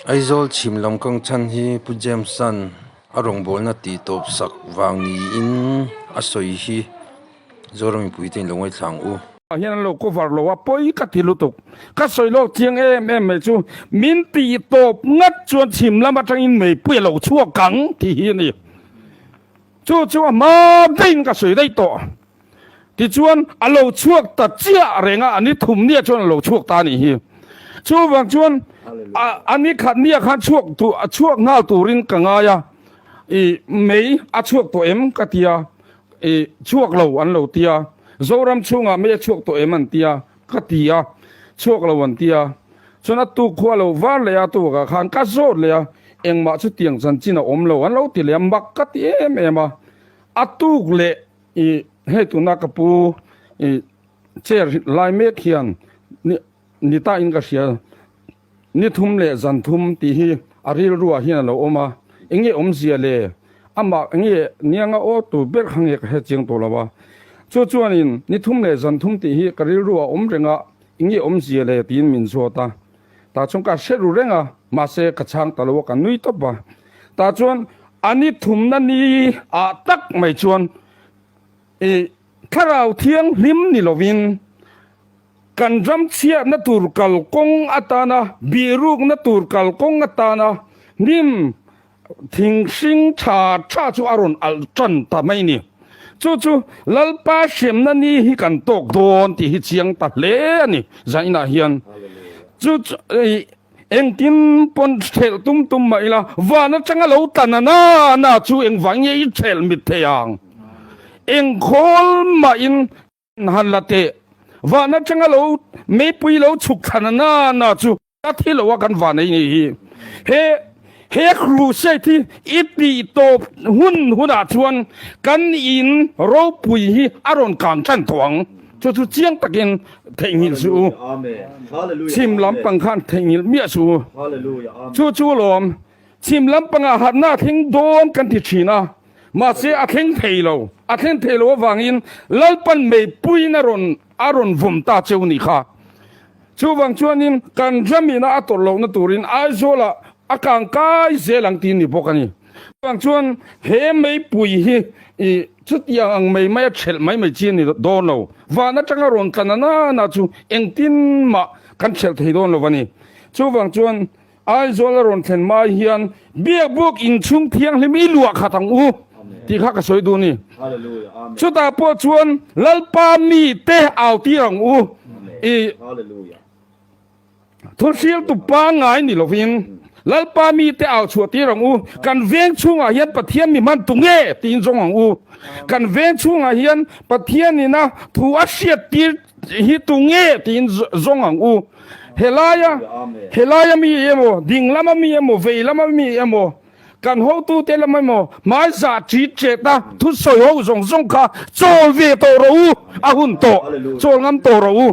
Aizawl chhim lam kang chhan hi Pu James-a'n a rawngbawlna tih tawp sak vang niin a sawi hi Zoram mipuite in lo ngaithla ang u. Ah hian an lo cover lo a, pawi ka ti lutuk. Ka sawi lawk chiang em em mai chu min tih tawp ngat chuan chhim lam atangin meipui a lo chhuak ang tih hi a ni. Chu chu a hma daih in ka sawi daih tawh. Tichuan, a lo chhuak ta chiah reng a, a ni thum nia chuan a lo chhuak ta a nih hi. Chuvang chuan a ni khat nia khan chhuak tur, a chhuak nghal turin ka ngai a, i mei a chhuak tawh em ka ti a, i chhuak lo an lo ti a, Zoram chhungah mei a chhuak tawh em an ti a, ka ti a, chhuak lo an ti a. Chuan a tuk khu a lo var leh a, tukah khan ka zawt leh a, engmah chutiang chanchin a awm lo an lo ti leh a, mak ka ti em em a, a tuk leh I hei tuna ka pu i chair lai mek hian ni ni ta in ka hria ni thum leh zan thum tih hi a rilruah hian a lo awm a, enge awmzia le amah enge nianga aw tur ber kha nge ka hre chiang tawh lo a, chu chuanin ni thum leh zan thum tih hi ka rilruah a awm reng a, enge awmzia le tiin min zawt a, tah chuan ka hre ru reng a, mahse ka chhang ta lo a ka nui tawp a. Tah chuan a ni thumna ni ah tak mai chuan i Thlarau Thianghlim ni lovin kan ram chhiatna tur kalkawng atana bihrukna tur kalkawng atana hnim thing hring tha tha chu a rawn alh tan ta mai ni. Chu chu Lalpa hremna ni hi kan tawk dawn tih hi chiang ta hle a ni zaninah hian. Chu chu i Engtin pawn thelh tum tum mah ila, van atanga lo tla na na na chu engvang nge i thelh mit thei ang? Eng khawl mahin han la teh, van atanga lo meipui lo chhuk thla na na na chu a thi lo a kan van ei ni hi. He he crusade hi i tih tawp hun hunah chuan kan in ropui hi a rawn kang tan tawh ang. Chu chu chiang takin theihnghilh suh u. Chhim lampang khan theihnghilh miah suh u. Chu chu lawm, chhim lampangah harhna a thleng dawn kan ti thin a, mahse a thleng thei lo. A thleng thei lo avangin Lalpan meipuiin a rawn a rawn vawm ta cheu nih kha. Chuvang chuanin kan ramina a tawrh lohna turin Aizawlah a kang kai zel ang tih a ni bawk a ni. Chuvang chuan he meipui hi i chutiang ang mai mai a thelh mai mai chi a ni dawn lo. Van atanga rawn tla na na na chu engtin mah kan thelh thei dawn lo a ni. Chuvang chuan Aizawl a rawn thlen mai hian Biakbuk inchhung thianghlim i luah khat ang u tih kha ka sawi duh a ni. Chutah pawh chuan Lalpa mite au tir ang u i Thuhriltu pangngai ni lovin Lalpa mite au chhuah tir ang u. Kan veng chhungah hian Pathian mi hman tu nge tiin zawng ang u. Kan veng chhungah hian Pathianina thu a hriat tir hi tu nge tiin zawng ang u. Helaia helaia mi emaw, ding lama mi emaw, vei lama mi emaw, kan hotute lam emaw hmai zah ṭit ṭet a thusawi ho zawng zawng kha chawl ve tawh rawh u, a hun tawh, chawl ngam tawh rawh u.